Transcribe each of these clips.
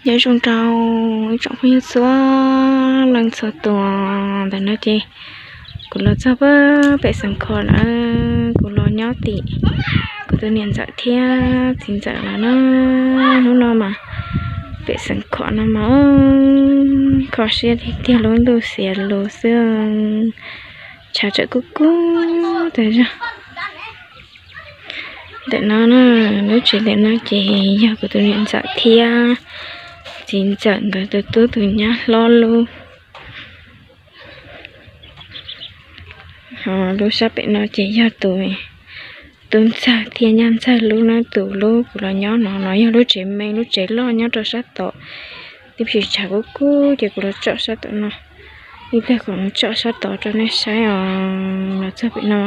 Nyob zoo rau ib tsoom phooj ywg txhua leej txhua tus. Ntawm no ces kuv los txog pem Xeev Khuam lawm, kuv los nyob tim kuv tus niam ntxawm thiab txiv ntxawm lawv na. Hnub no mas pem Xeev Khuam no mas kho siab tiag tiag, lub ntuj xiav lus xwb, tshav tseem kub kub tas zog. Ntawm no, lub tsev ntawm no ces yog kuv tus niam ntxawm thiab txiv ntxawm nkawd tus tub tus nyab hlob lub. Ho lub sab pem no ces yog tus tub ntxawg thiab nyab ntxawg lub na. Tus lub kuv los nyob no, no yog lub tsev me, lub tsev loj nyob rau sab tod. Tib pliag tshav kub kub ces kuv los tsom sab tom no. Ib pliag kuv mus tsom sab tod rau nej saib os. Los txog pem no,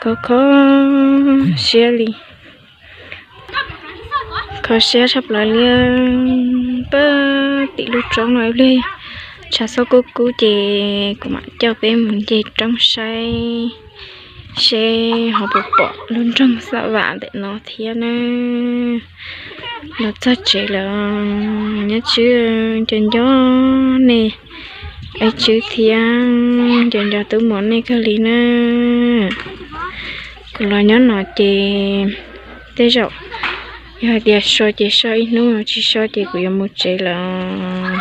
kho kho siab li. Kho siab tshaj plaws li. Pab tim lub roob no ib pliag tshav xob kub kub ces kuv mam coj peb mus nce roob saib seb ho puas pom lub nroog Xab Vam ntawm no thiab na. Los txog tsev lawm, nyob tswb nco nco nej, ib tswb thiab nco nco tub muam nej kawg li na. Kuv los nyob no ces tej zaum yog hais tias so ces so ib hnub, tsis so ces kuv yuav mus tsev lawm.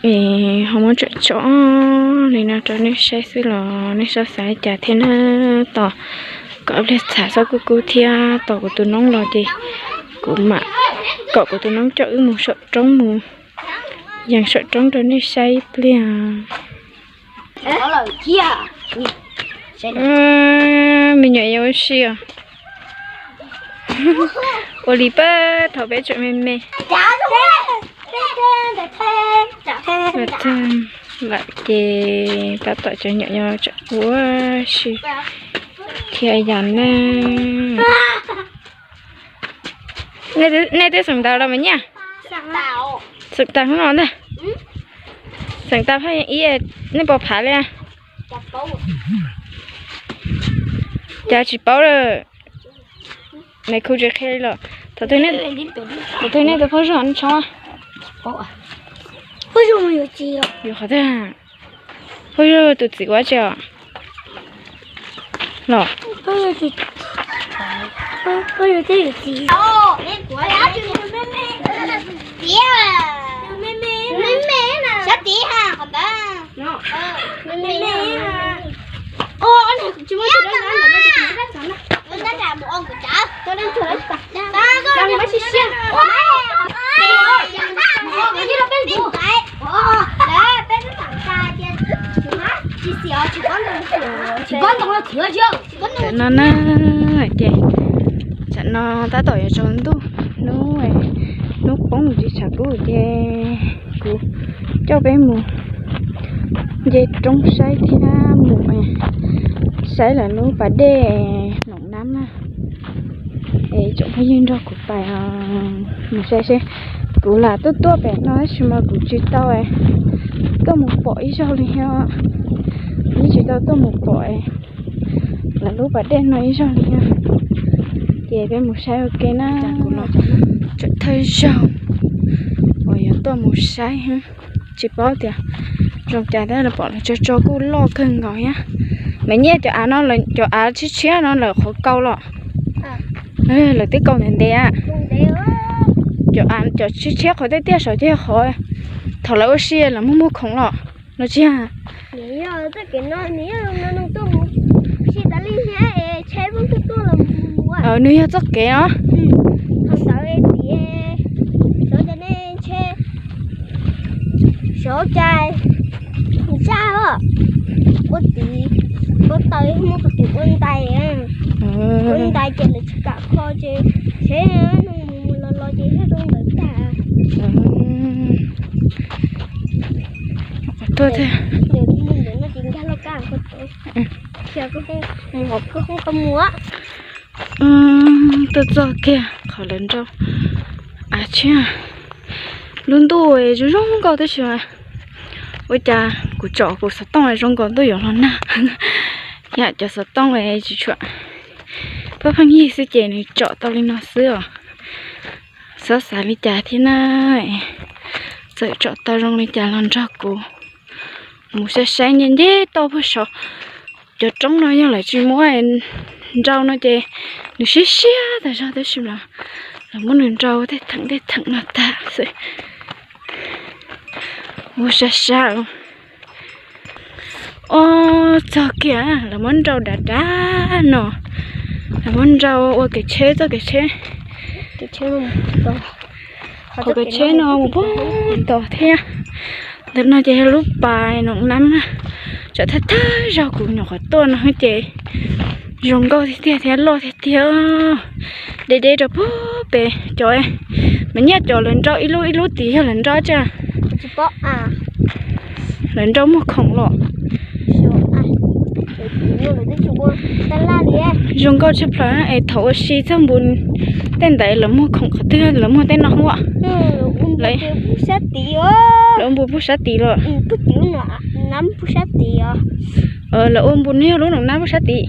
Es ho muab tsom tsom li no rau nej saib xwb los nej sab xav li cas thiab na. Tos kom ib pliag tshav xob kub kub thiab tos kuv tus noob los ces kuv mam kom kuv tus noob coj wb mus saum roob mus yees saum roob rau nej saib ib pliag. Me nyuam yuav ua si os. Ua li pab thaum peb tseem me me. Lawm ces tab tom cov nyuam yaus tseem ua si thiab yom ne. Nej twb xeem ntawv los mas nyiaj? Xeem tas hnub no ntag. Xeem tas phaj ib, nej puas phav li? Cas tsis paub lawm. Nais khu tsis qhia li los. Thaum twg nej tus phooj ywg tshoob? Yuav qhov twg? Phooj ywg tus txiv ua tsi os? Los. Tam no na, ces tam no tab tom yuav tsaus ntuj, hnub, hnub poob tsis tshav kub ces kuv coj peb mus nce roob saib thiab mus saib lawv lub pas dej Noom Nab na. Es tsoom phooj ywg nrog kuv pais mus saib seb, kuv lam tuaj tuaj pem no tab sis mas kuv tsis tau tuaj mus pom ib zaug li thiab, yeej tsis tau tuaj mus pom lawv lub pas dej no ib zaug li thiab. Ces peb mus saib ua ke na. Tseem thawj zaug uas yuav tuaj mus saib, tsis paub tias zoo cas tab sis pom lawv tso tso kuj loj kawg nkaus thiab. Mas nyiaj cov av no, cov av tshiab tshiab no lawm qhov kau los? Lawv twb kau ntev ntev. Cov av cov tshiab tshiab qhov tiaj tiaj saud ces qhov thaum lawv ua si lawv muag muag khoom los no tsis yog? Nws yog txoj kev no, nws yog txoj kev os. Sav cai, zaj os, ua tid, ua taws muaj qhov twg ua ntais, ua ntais ces lawv tsis kam kho ces, ces mus mus los los ces thiaj zoo ntawd tag. Tuaj thiab. Nkag loj kab, tuaj txog kiag qhov lawv nrau av tshiab. Lub ntuj zoo zoo nkauj tab sis ua cas kuv tsom kuv xov tooj zoo nkaus ntuj yuav los nag. Yam cov xov tooj tsis tshua, Pheej yig xwb ces nws tsom tau li no xwb os. Txhob xav li cas thiab na, txawm tsom tau zoo li cas los nrog kuv mus saib saib nce nce toj puag saud. Cov roob no yog lawv tsis muab nrau no ces nws siab siab tas zog tab sis mas lawv muab nws nrau tej theem tej theem no tag xwb. Ua sab sab. Ob txog kiag lawv muab nrau dav dav no, lawv muab nrau ua kev tsheb txoj kev tsheb. Qhov kev tsheb no mus puag tod thiab. Ntawm no ces yog lub pas noom nab, tsam thawj thawj zaug kuv nyuam qhuav tuaj no ces zoo nkauj tiag tiag thiab loj tiag tiag. Deb deb rau puag pem cov, mas nyiaj cov lawv nrau ib lub ib lub tid yog lawv nrau tsa, lawv nrau muag khoom los. Zoo nkauj tshaj plaws es thaum ua si txog npu tej ntawd lawv muag khoom qhov twg, lawv muag tej no hua. Lawv ua npu puag sab tid los. Lawv ua npu no yog lub noom nab puag sab tid.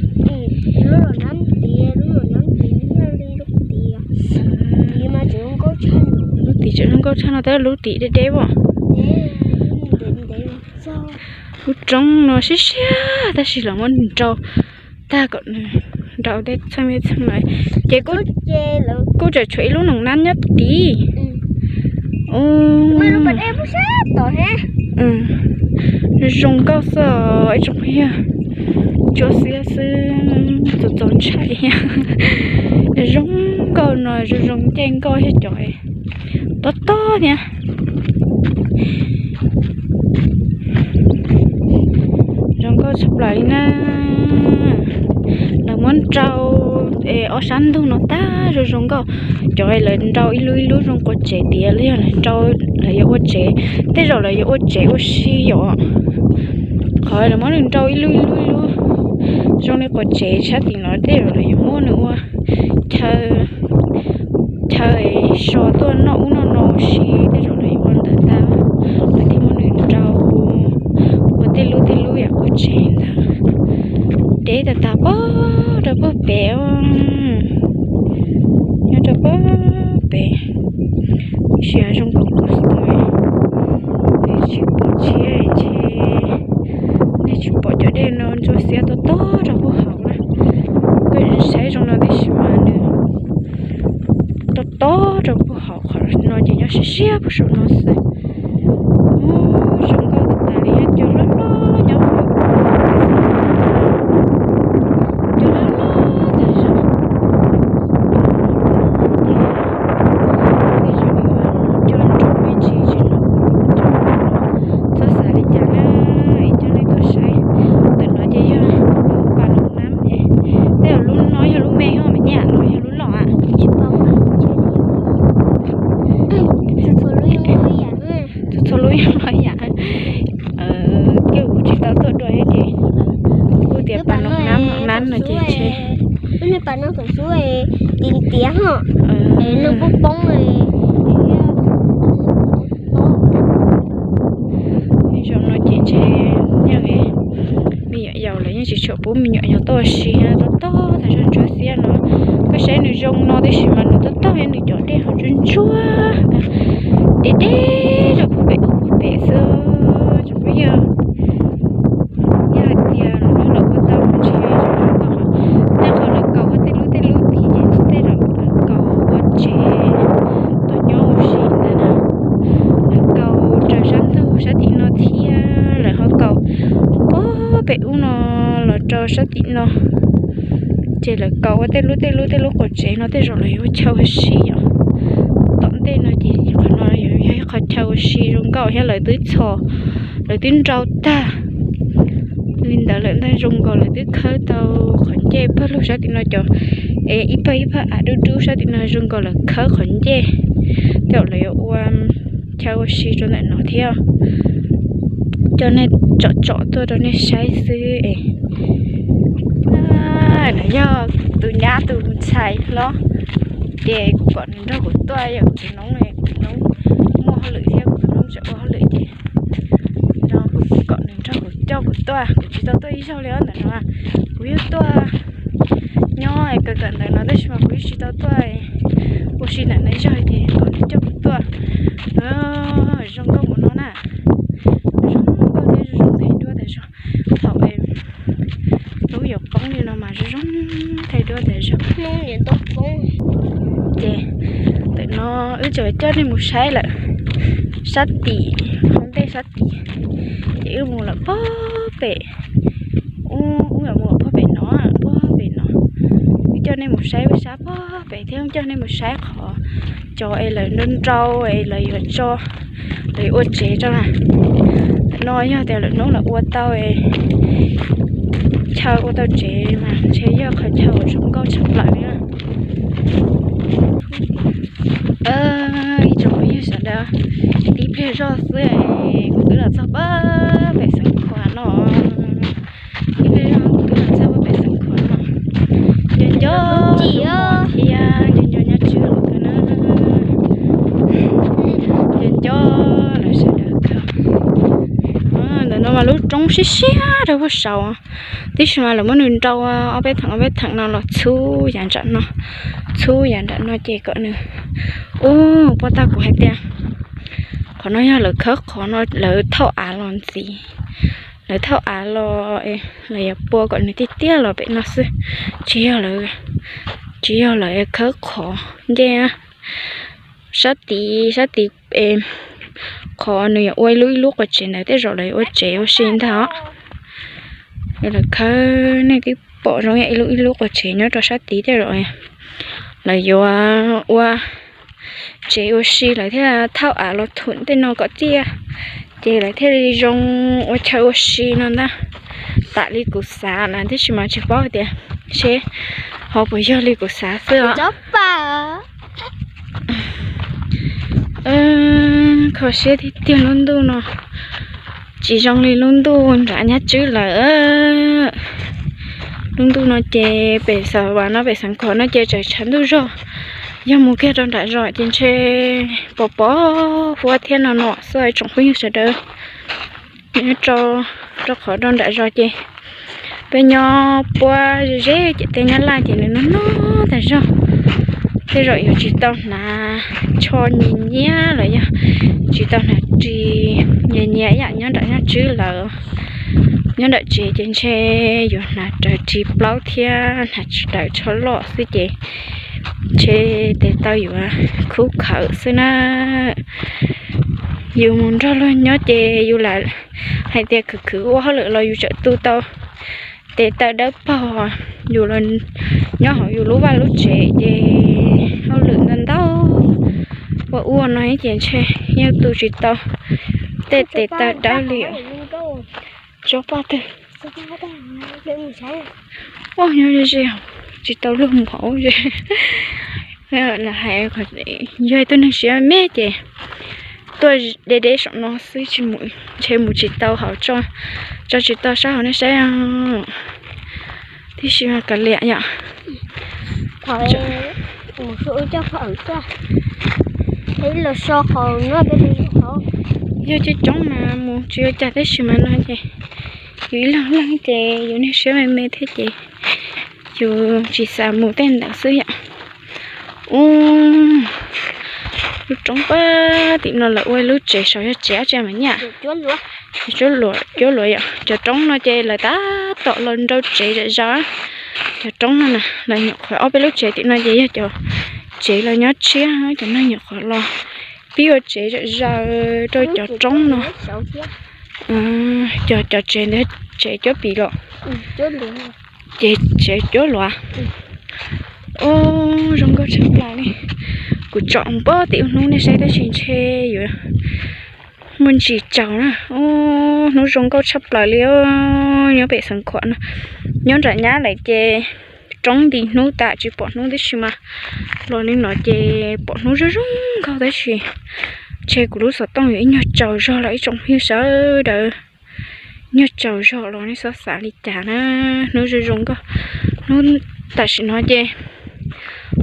Lub tid tseem zoo nkauj tshaj no tab lub tid deb deb as. Lub roob no siab siab tab sis lawv muab nrau tag kom nws nrau tej txheej tej txheej no ces kuj tseem tshuav ib lub noom nab nyob tid. Zoo nkauj xwb ib tsoom phooj ywg, ntsuab xiab xwb txaus ntshai. Zoo nkauj no zoo zoo ncaij nkauj yog cov tob tob thiab. Zoo nkauj tshaj plaws li na. Lawv muab nrau ob sab ntug no tag zoo zoo nkauj. Cov lawv nrau ib lub ib lub zoo quas tsev tiav li yog lawv nrau, lawv yuav ua tsev, tej zaum lawv yuav ua tsev ua si yom. Qhov lawv muab nws nrau ib lub ib lub ib lub zoo li quas tsev sab tim no tej zaum lawv yuav muab nws ua chaw, chaw so tuaj noj ub noj no ua si, tej zaum lawv yuav ua ntawd ntag. Lawv thiaj muab nws nrau ua tej lub tej lub yam quas tsev ntawd. Deb tas tas pog rau puag pem, nyob rau puag pem. Tab sis zoo nkaus kuv xav tias nws tsis pom tshiab ntshe nej tsis pom cov dej no ntsuab xiab tob tob rau puag hauv na. Koj saib zoo no tab sis mas nws tob tob rau puag hauv, qhov no ces nyob siab siab puag saum no xwb. Zoo nkauj tas tas li, cua loj loj nyob, cua loj loj tas zog. Tej zaum yuav cua nroo me ntsis tsis, txhob xav li cas na, es coj nej tuaj saib. Ntawm no ces yog lub pas noom nab, tej zaum lub no yog lub me, yog me nyuam los yog lub loj a. Txhua txhua lub yog loj yam, tej kuv tsis tau tuaj dua thiab ces kuj tias pas noom nab noom nab no ces ntshe lub niag pas no thaum xub tim tiav ho, es nws poob poob. Tej zaum no ces ntshe yog me nyuam yaus lawv yeej tsis tshua pub me nyuam yaus tuaj ua si, tob tob tas zog ntsuab xiab no. Koj saib nws zoo no tab sis mas nws tob tob nws cov dej hauv ntsuab ntsuab, deb deb rau puag pem ub puag pem xwb tsoom phooj ywg. Yog hais tias lawv ua tau ntshe zoo nkauj, tej qhov lawv kaus tej lub tej lub tid ces tej zaum lawv kaus ua tsev tuaj nyob ua si ntag na. Lawv kaus raws sab ntug sab tim no thiab lawv ho kaus puag pem ub no los rau sab tim no. Ces lawv kaus ua tej lub tej lub tej lub quas tsev no tej zaum lawv yuav ua chaw ua si os. Tom ntej no ces qhov no yog ib qho chaw ua si zoo nkauj thiab lawv twb txhos, lawv twb nrau tag li ntawd lawm ntag. Zoo nkaus lawv twb khawb tau qhov ncej pawg lug sab tim no cov, es ib pawg ib pawg av dub dub sab tim no zoo nkaus lawv khawb qhov ncej. Tej zaum lawv yuav ua chaw ua si rau ntawm no thiab. Coj nej tsom tsom tuaj rau nej saib xwb es. No yog tus nyab tus ntxhais hlob, ces kuv kom nws nrog kuv tuaj, yog kuv tus noob, kuv tus noob muaj hauj lwm thiab kuv tus noob tseem ua hauj lwm ces no kuv kom nws nrog kuv, coj kuv tuaj, kuv tsis tau tuaj ib zaug li os ntawm no. Kuv yeej tuaj Nyob kawm kawm ntawv no tab sis mas kuv tsis tau tuaj ua si ntawm no zog ces kom nws coj kuv tuaj. Zoo nkauj mus no na, zoo nkauj thiab zoo zoo thaij duab tas zog. Thaum hnub yuav poob li no mas zoo zoo thaij duab tas zog. Ces ntawm no wb tseem coj nej mus saib lawm sab tim, hauv ntej sab tim, ces wb mus lawm pob pem, wb mus lawm pob pem no, pob pem no. Wb coj nej mus saib sab pob pem thiab coj nej mus saib qhov cov es lawv nrau nrau es lawv yuav tso, lawv yuav ua tsev rau na. Ntawm no yog tias lawv hnub lawv ua tau, chaw ua tau tsev mas ntshe yog qhov chaw uas zoo nkauj tshaj plaws li na. Ib tsoom phooj ywg sawv daws, tib pliag zoj xwb kuv twb los txog pem Xeev Khuam no. Tib pliag zoj kuv twb los txog pem Xeev Khuam no. Nco nco thiab nco nco Nyiaj Tswb lawv kawg na. Nco nco lawv sawv daws kawg. Ntawm no mas lub roob siab siab rau puag saud, tab sis mas lawv muab nws nrau ob peb theem ob peb theem no los txhub yav nram no, txhub yav nram no ces kom nws, ub, puag ta kuv hais tias qhov no yog lawv khawb qhov no lawv thauj av los ntxiv, lawv thauj av los, lawv yuav pua kom nws tiaj tiaj los pem no xwb, tsis yog lawv, tsis yog lawv khawb qhov ncej. Sab tid, sab tid qhov nws yuav ua ib lub ib lub quas tsev ntawd tej zaum lawv yuav ua tsev ua si ntag. Lawv khawb, nej twb pom zoo yam ib lub ib lub quas tsev nyob rau sab tid tej zaum lawv yuav ua tsev ua si lawv thiaj thauj av los thum tej no kom tiaj, ces lawv thiaj li zoo ua chaw ua si no ntag. Tam li kuv xav na, tab sis mas tsis paub tias seb ho puas yog li kuv xav xwb os. Kho siab tiag tiag lub ntuj no, tsis zoo li lub ntuj nram Nyiaj Tswb lawm. Lub ntuj no ces pem Xav Vas no pem Xeev Khuam no ces tseem tshav ntuj zog, yog mus kiag rau nram zos ces ntshe pos pos huab thiab no no xwb tsoom phooj ywg sawv daws. Nyob rau, rau qhov rau nram zos ces peb nyob puab ze ze ciam teb Nyab Laj ces nws noj noj tas zog. Tej zaum yuav tsis tau hnav tsho nyias nyias los yog tsis tau hnav ris nyias nyias ib yam nyob nram Nyiaj Tswb lawm. Nyob nram tsev ces ntshe yuav hnav raws ris plaub thiab hnav raws tsho loj xwb ces ntshe tes taw yuav khub khawm xwb na. Yus mus nrog luag nyob ces yus lam hais tias khwv khwv ua hauj lwm los yus tseem tu tau tes taw dawb paug. Yus los nyob hauv yus lub vaj lub tsev ces hauj lwm ntau ntau ua ua no ces ntshe yeej tu tsis tau tej tes taw dawb li os. Tsob paj twg? Ua nyob ze ze, tsis tau luag mus hauv ze. Yog tus neeg siab me me ces tuaj deb deb saum no xwb, ntshe mus tsis tau hauv, tso tsis tau sab hauv nej saib. Tib si mas kav liam yom. Yog coob coob mas mus tsis ua cas, tab sis mas no ces yus ib leeg leeg ces yus niag siab me me thiab ces yus tsis xav mus tej ntawd xwb yom. Ub, lub roob pab tim no lawv ua lub tsev saud yog tsev dab tsi mas nyaj? Cuab luam yom. Cov roob no ces lawv tab tom los nrau tsev zom zaws. Cov roob no na, lawv nyuam qhuav ob peb lub tsev tim no ces yog cov tsev los nyob tshiab, cov neeg nyuam qhuav los pib ua tsev zom zaws rau cov roob no. Cov, cov tsev ntawd tsev cuab pim los, ces tsev cuab luam. Ub, zoo nkauj tshaj plaws li. Kuv tsom pob tim ub hnub nej saib tab sis ntshe yuav muaj ntsis tsaus na. Ub, hnub zoo nkauj tshaj plaws li. Nyob pem Xeev Khuam no, nyob nram nyab lawm ces roob nti hnub tas tsis pom hnub, tab sis mas los li no ces pom hnub zoo zoo nkauj tab sis ntshe kuv lub xov tooj yuav ib nyuag tsaus zog lawm ib tsoom phooj ywg sawv daws. Nyuag tsaus zog los nej txhob xav li cas na. Hnub zoo zoo nkauj, hnub tam sim no ces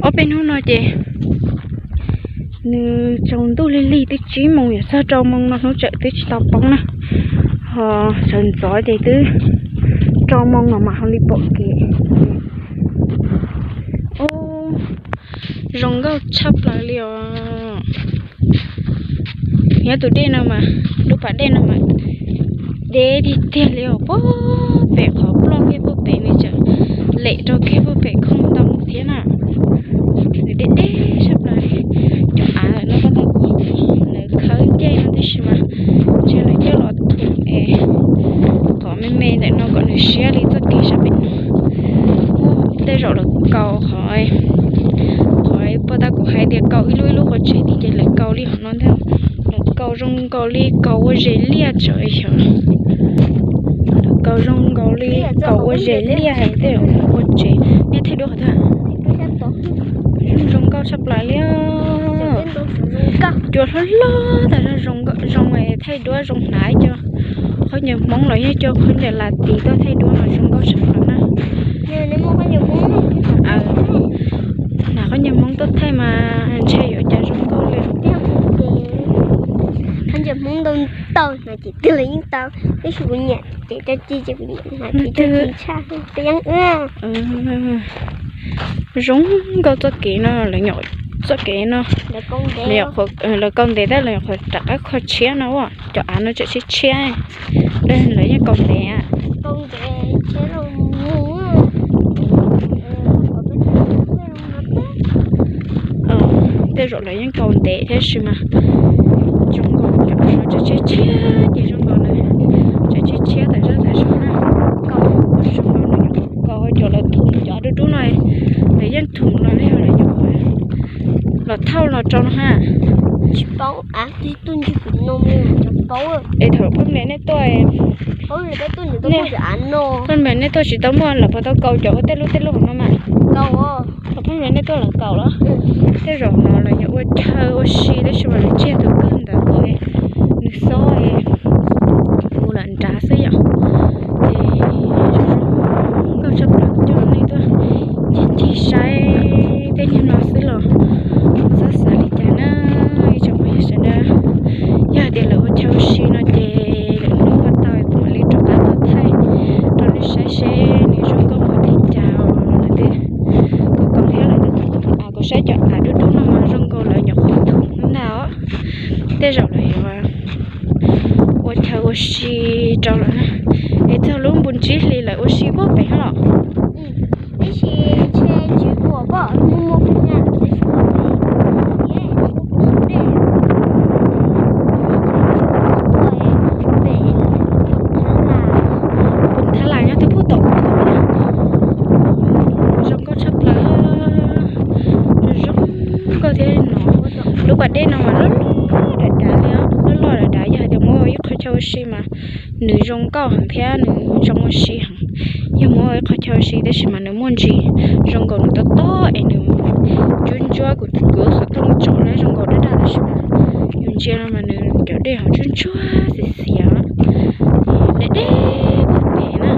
ob peb hnub no ces nws tsaus ntuj lig lig, twb tsib moos yuav txog rau moos no hnub tseem twb tsis tau poob na. Ho sawv ntxov ces twb rau moos no mas ho li pom kev. Zoo nkauj tshaj plaws li os. Nyob tus dej no mas, lub pas dej no mas deb tiag tiag li os. Puag pem qhov ploj kiag puag pem nws tseem lem rau kiag puag pem khoom ntau thiab na. Nws deb deb tshaj plaws li. Cov av lawm no paj tab kuv lawv khawb ncej no tib si mas ntshe lawv coj los thum es qhov me me ntawm no kom nws siab li txoj kev sab pem no. Tej zaum lawv kaus qhov, qhov paj tab kuv hais tias kaus ib lub ib lub qua tsev tid ces lawv kaus li qhov no ntag. Lawv kaus zoo nkaus li kaus ua zes liaj tsawv xyov. Lawv kaus zoo nkaus li kaus ua zes liaj hais tej zaum lawv ua tsev. Nej thaij duab qhov twg? Zoo nkauj tshaj plaws li. Cua hlob hlob tas zog, zoo es thaij duab zoo hnav ib co. Khaub ncaws Hmoob los yog cov khaub ncaws Lativ tuaj thaij duab mas zoo nkauj tshaj plaws na. Hnav khaub ncaws Hmoob tuaj thaij mas ntshe yuav cas zoo nkauj li. Khaub ncaws Hmoob ntau ntau hnav ces twg los yeej tau, tab sis kuv nyiam ces tso ci ces kuv nyiam hnav ces tso ci tshaj peb yeeb wb. Zoo nkauj txoj kev no, lawv nyuam txoj kev no, lawv kaus ntev tab lawv nyuam qhuav rov qab kho tshiab no, cov av no tseem tshiab tshiab, lawv yeej kaus ntev. Tej zaum lawv yeej kaus ntev thiab sis mas zoo nkaus cov av no tseem tshiab tshiab ces zoo nkaus lawv tseem tshiab tshiab tas zog tas zog na. Zoo nkaus lawv kaus cov lawv thum cov dub dub no, lawv yeej thum los li lawv nyuam qhuav los thauj los rau no ha. Tsis paub av twb tuaj ntsib kuv no li cov paub. Es thaum phaj npe nej tuaj, phaj npe nej tuaj tsis tau muaj lawv puas tau kaus cov ua tej lub tej lub hauv no mas? Kaus. Thaum phaj npe nej tuaj lawv kaus los? Tej zaum no lawv yuav ua chaw ua si tab sis mas lawv tsiag tus kwj ntawd tuaj, nws xob mus lawm nrad xwb yom. Ces zoo nkauj tshaj plaws coj nej tuaj ncig ncig saib tej nyuag no xwb los txhob xav li cas na ib tsoom phooj ywg sawv daws. Yog hais tias lawv ua chaw ua si no ces lwm hnub ua tau kuv mam li rov qab tuaj thaij rau nej saib seb nws zoo nkauj npaum li cas os. Lawv twb kaus kaus thiab lawv twb thum thum av, kuv saib cov av dub dub no mas zoo nkaus lawv nyuam qhuav thum ntag os. Tej zaum lawv yuav ua chaw ua si rau lawm na. Es txog lub npus ntsib hli lawv ua si puag pem no los? Tab sis ntshe tsis pom, muaj muaj pheej nyaj tab sis pom pem, pem Pus Thab Las nyob twb puag tom, zoo nkauj tshaj plaws, zoo nkauj thiab no. Lub pas dej no mas loj loj dav dav li, loj loj dav dav, yog hais tias muaj ib qho chaw ua si mas nws zoo nkauj heev thiab nws zoo ua si heev. Yog muaj ib qho chaw ua si tab sis mas nws muaj ntsis zoo nkaus nws tob tob es nws ntsuab ntsuab, kuv kuv xov tooj tsom na zoo nkaus daj daj tab sis mas yus ntsia no mas nws cov dej ho ntsuab ntsuab xiav xiav, deb deb pem na.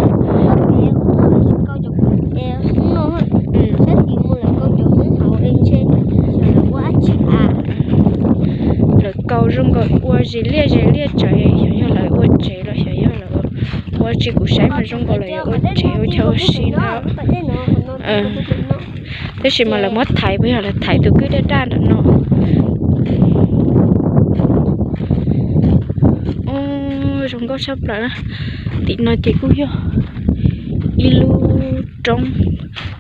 Lawv kaus zoo nkaus ua zes liaj zes liaj tsawv, xyov yog lawv ua tsev los xyov yog lawv ua tsis, kuv saib mas zoo nkaus lawv yuav ua tsev ua chaw ua si ntag. Tab sis mas lawv muab thaiv, puas yog lawv thaiv tus kwj daj daj nram no. Zoo nkauj tshaj plaws na. Tim no ces kuj yog ib lub roob.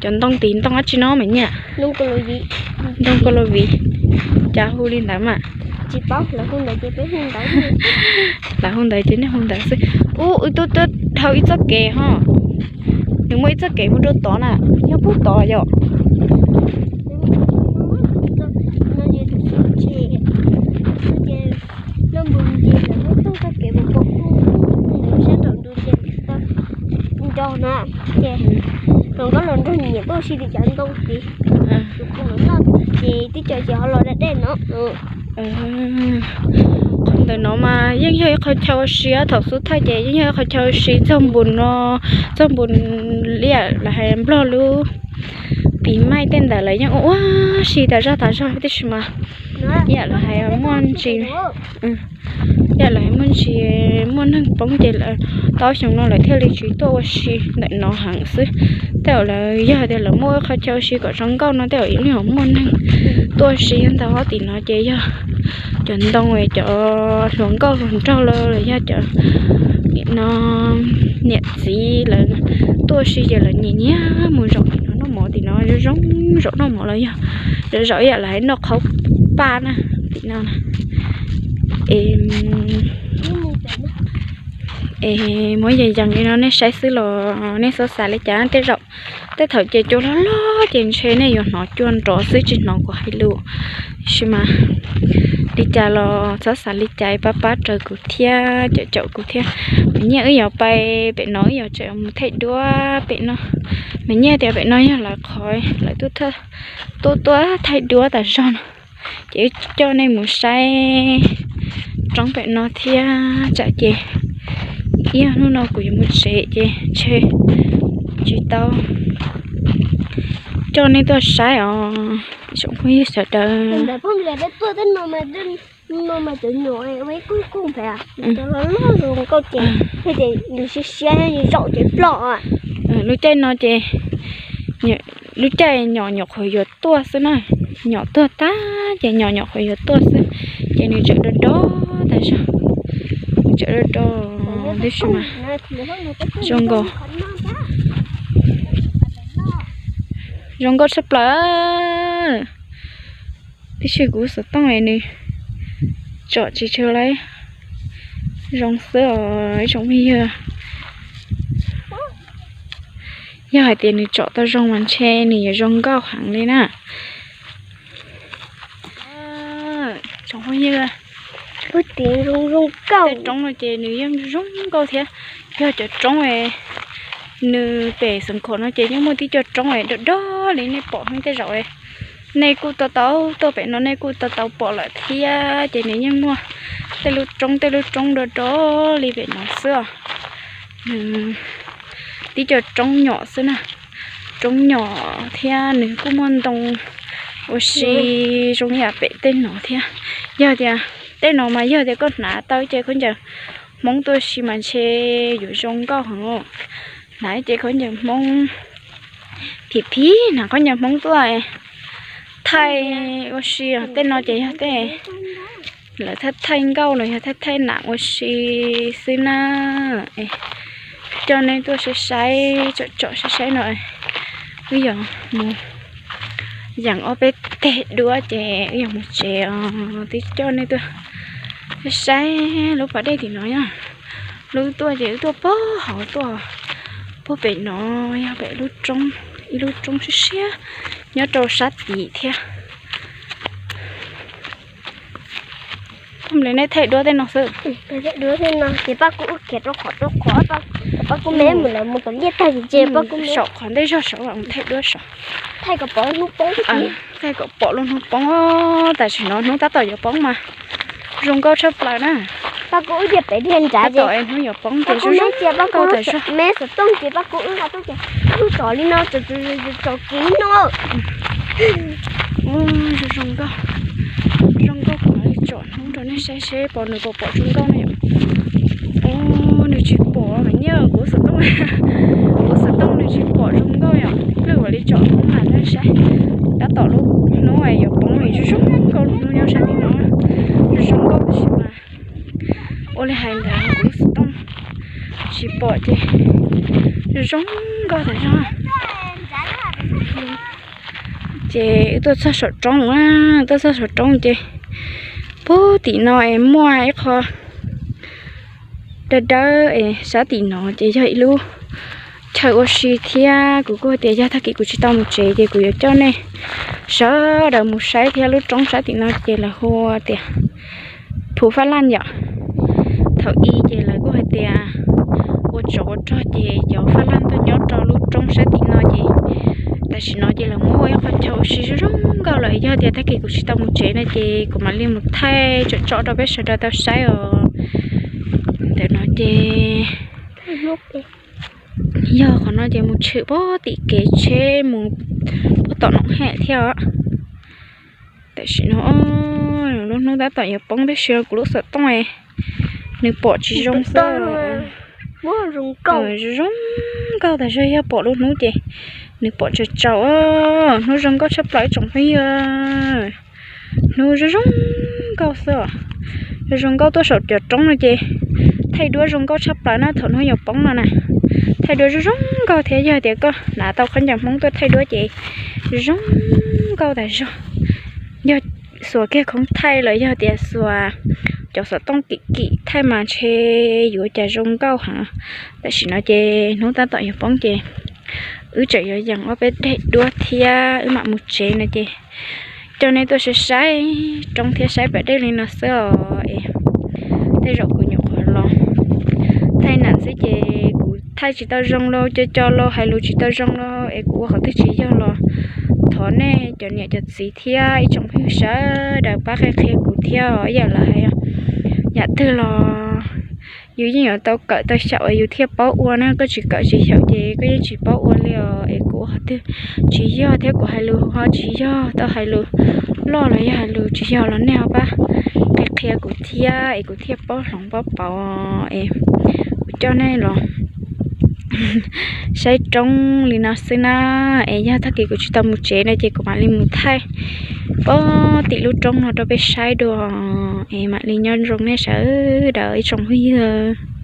Cov ntoo tid ntoo dab tsi no me nyuam? Ntoo kau lo viv. Cas hu li ntawd mas? Lawv hu ntawd ces nej hu ntawd xwb. Ub, wb twb tuaj dhau ib txoj kev ho. Nws muaj ib txoj kev mus rau tod na, nyob puag tod yom. Nrog na, ces hluas nkauj hluas nraug nyiam tuaj ua si li cov ntoo tid. Tus kuv loj ces twb cov ces ho los da dej no. Qhov ntawm no mas yeej yog ib qho chaw ua si, thaum xub thawj ces yeej yog ib qho chaw ua si txog npus no, txog npus liaj los hais nplog lub pis maij tej ntawd lawv yeej ua ua si tas zog tas zog tib si mas. Ib yam lawv hais muaj ntsis, ib yam lawv hais muaj ntsis, muaj neeg poob ces lawv tau xyoo no lawv thiaj li tsis tuaj ua si ntawm no heev xwb. Tej zaum lawv yog tias lawv muaj ib qho chaw ua si kom zoo nkauj no tej zaum yeej yuav muaj neeg tuaj ua si ntau. Ob tim no ces yog cov ntoo, cov hluas nkauj hluas nraug los yog cov niam txiv lawv tuaj ua si ces lawv nyiam nyiam mus zaum tim no noj mov. Tim no zoo zoo zaum noj mov los yog zaum ib yam lawv hais noj qhaub paj na. Tim no es muab yees yees li no nej saib xwb los nej txhob xav li cas. Tej zaum tej thaum ces cua loj loj ces ntshe nej yuav hnov cua nrov xwb tsis hnov kuv hais lus. Tab sis mas li cas los txhob xav li cas, pab pab raws kuv thiab caum caum kuv thiab. Mas nyiaj wb yuav pais pem no, wb yuav tsam mus thaij duab pem no. Mas nyiaj tias pem no yog lawv qhov lawv tuaj tuaj thaij duab tas zog no. Ces wb coj nej mus saib roob pem no thiab tsam ces ib hnub no kuv yuav mus tsev ces ntshe tsis tau coj nej tuaj saib os tsoom phooj ywg sawv daws. Lub caij no ces lub caij nyom nyuam qhuav yuav tuaj xwb na. Nyom tuag tag ces nyom nyuam qhuav yuav tuaj xwb, ces nws tseem do do tas zog, tseem do do, tab sis mas zoo nkaus, zoo nkauj tshaj plaws. Tab sis kuv xov tooj es nws tsom tsis tshua laib, zoo xwb os ib tsoom phooj ywg. Yog hais tias nws tsom tau zoo mas ntshe nws yuav zoo nkauj heev li na. Tsoom phooj ywg, tej roob no ces nws yeej zoo nkauj thiab. Yog cov roob nws pem Xeev Khuam no ces yeej muaj tib co roob es do do li nej pom hnub tej zaum. Nej kuj tau tau tuaj pem no nej kuj tau tau pom lawm thiab, ces nws yeej muaj tej lub roob tej lub roob do do li pem no xwb os. Nws tib co roob nyom xwb na, roob nyom thiab nws kuj muaj ntoo ua si zoo ib yam pem tej no thiab. Yog tias tej no mas yog tias koj hnav tau cev khaub ncaws Hmoob tuaj ua si mas ntshe yuav zoo nkauj heev. Hnav cev khaub ncaws Hmoob phim phim, hnav khaub ncaws Hmoob tuaj thaij ua si. Tej no ces yog tej lawv thaij thaij nkauj los yog thaij thaij nam ua si xwb na. Coj nej tuaj saib saib, tsom tsom saib saib no. Wb yuav mus yeem ob peb teg duab ces wb yuav mus tsev os. Twb coj nej tuaj saib saib lub pas dej tim no yog lub tuaj ces wb tuaj pog hauv tuaj pog pem no, yog pem lub roob, ib lub roob siab siab nyob rau sab tid thiab. Ua li nej thaij duab tej no xwb. Ces pab kuv wb khiav rau qhov rau qhov, pab kuv me mus lawv mus tom liaj tag ces pab kuv saum qhov ntej zog saud mus thaij duab saud. Thaij kom pom lub hnub poob, thaij kom pom lub hnub poob, tam sim no hnub tab tom yuav poob mas zoo nkauj tshaj plaws na. Pab kuv wb cia pem dhia nrad ces hnub yuav poob ces zoo zoo nkauj tas zog. Me xov tooj ces pab kuv wb qa tuaj ces wb tsom li no, tsom kiv no. Zoo zoo nkauj, zoo nkauj kuv mam li tsom hnub rau nej saib seb pom nws puas pom zoo nkauj na yom. Nws tsis pom mas nyiaj kuv xov tooj, kuv xov tooj nws tsis pom zoo nkauj yom. Wb mam li tsom hnub mam nej saib. Tab tom lub hnub yuav poob zoo zoo nkauj, lub hnub nyob sab tim no zoo zoo nkauj tab sis mas ua li hais ntawd kuv lub xov tooj tsis pom ces zoo zoo nkauj tas zog. Ces wb tuaj txog saum roob, tuaj txog saum roob ces puag tim no es muaj ib qho dawb dawb es sab tim no ces yog ib lub chaw ua si thiab. Kuv kuj tias yog tag kis kuv tsis tau mus tsev ces kuv yuav coj nej sawv daws mus saib thiab. Lub roob sab tim no ces lawv hu tias Phu Fab Laj yom. Thaum ub ces lawv kuj hais tias ua tsov ua rog ces cov Fab Laj tuaj nyob rau lub roob sab tim no ces tam sim no ces lawv muab ua ib qho chaw ua si zoo zoo nkauj lawm. Yog tias tag kis kuv tsis tau mus tsev no ces kuv mam li mus thaij tsom tsom rau peb sawv daws tau saib os. Ntawm no ces yog qhov no ces mus tshwm puag tim kev tsheb mus puag tom Noom Hem thiab os. Tam sim no lub hnub tab tom yuav poob tab sis kuv lub xov tooj nws pom tsis zoo xwb. Zoo nkauj tas zog, yog pom lub hnub ces nws pom tsaus tsaus. Hnub zoo nkauj tshaj plaws ib tsoom phooj ywg. Hnub zoo zoo nkauj xwb os. Zoo zoo nkauj tuaj saum cov roob no ces thaij duab zoo nkauj tshaj plaws na, thaum hnub yuav poob no na. Thaij duab zoo zoo nkauj thiab, yog tias koj hnav tau khaub ncaws Hmoob tuaj thaij duab ces zoo nkauj tas zog. Yog xuas kiag khoom thaij los yog tias xuas cov xov tooj kim kim thaij mas ntshe yuav cas zoo nkauj heev. Tam sim no ces hnub tab tom yuav poob ces wb tseem yuav yees ob peb daim duab thiab wb mam mus tsev no ces coj nej tuaj saib saib roob thiab saib pas dej li no xwb os. Es tej zaum kuv nyuam qhuav los thaij nam xwb ces kuv thaij tsis tau zoo los co co los hais lus tsis tau zoo los es kuv ua qhov twg tsis yog los thov nej cov niam cov txiv thiab ib tsoom phooj ywg sawv daws pab qhia qhia kuv thiab os. Ib yam lawv hais yam twg los yus yeej yuav tau kawm tau xyaum es yus thiaj paub ua na, koj tsis kawm tsis xyaum ces koj yeej tsis paub ua li os. Es kuv ua qhov twg tsis yog thiab kuv hais lus ho tsis yog, tau hais lus loj los yog hais lus tsis yog los nej ho pab qhia qhia kuv thiab es kuv thiaj paub hloov paub pauv es kuv coj nej los saib roob li no xwb na. Es yog tag kis kuv tsis tau mus tsev no ces kuv mam li mus thaij pem tim lub roob no rau peb saib dua. Es mam li nyob zoo nej sawv daws ib tsoom phooj ywg.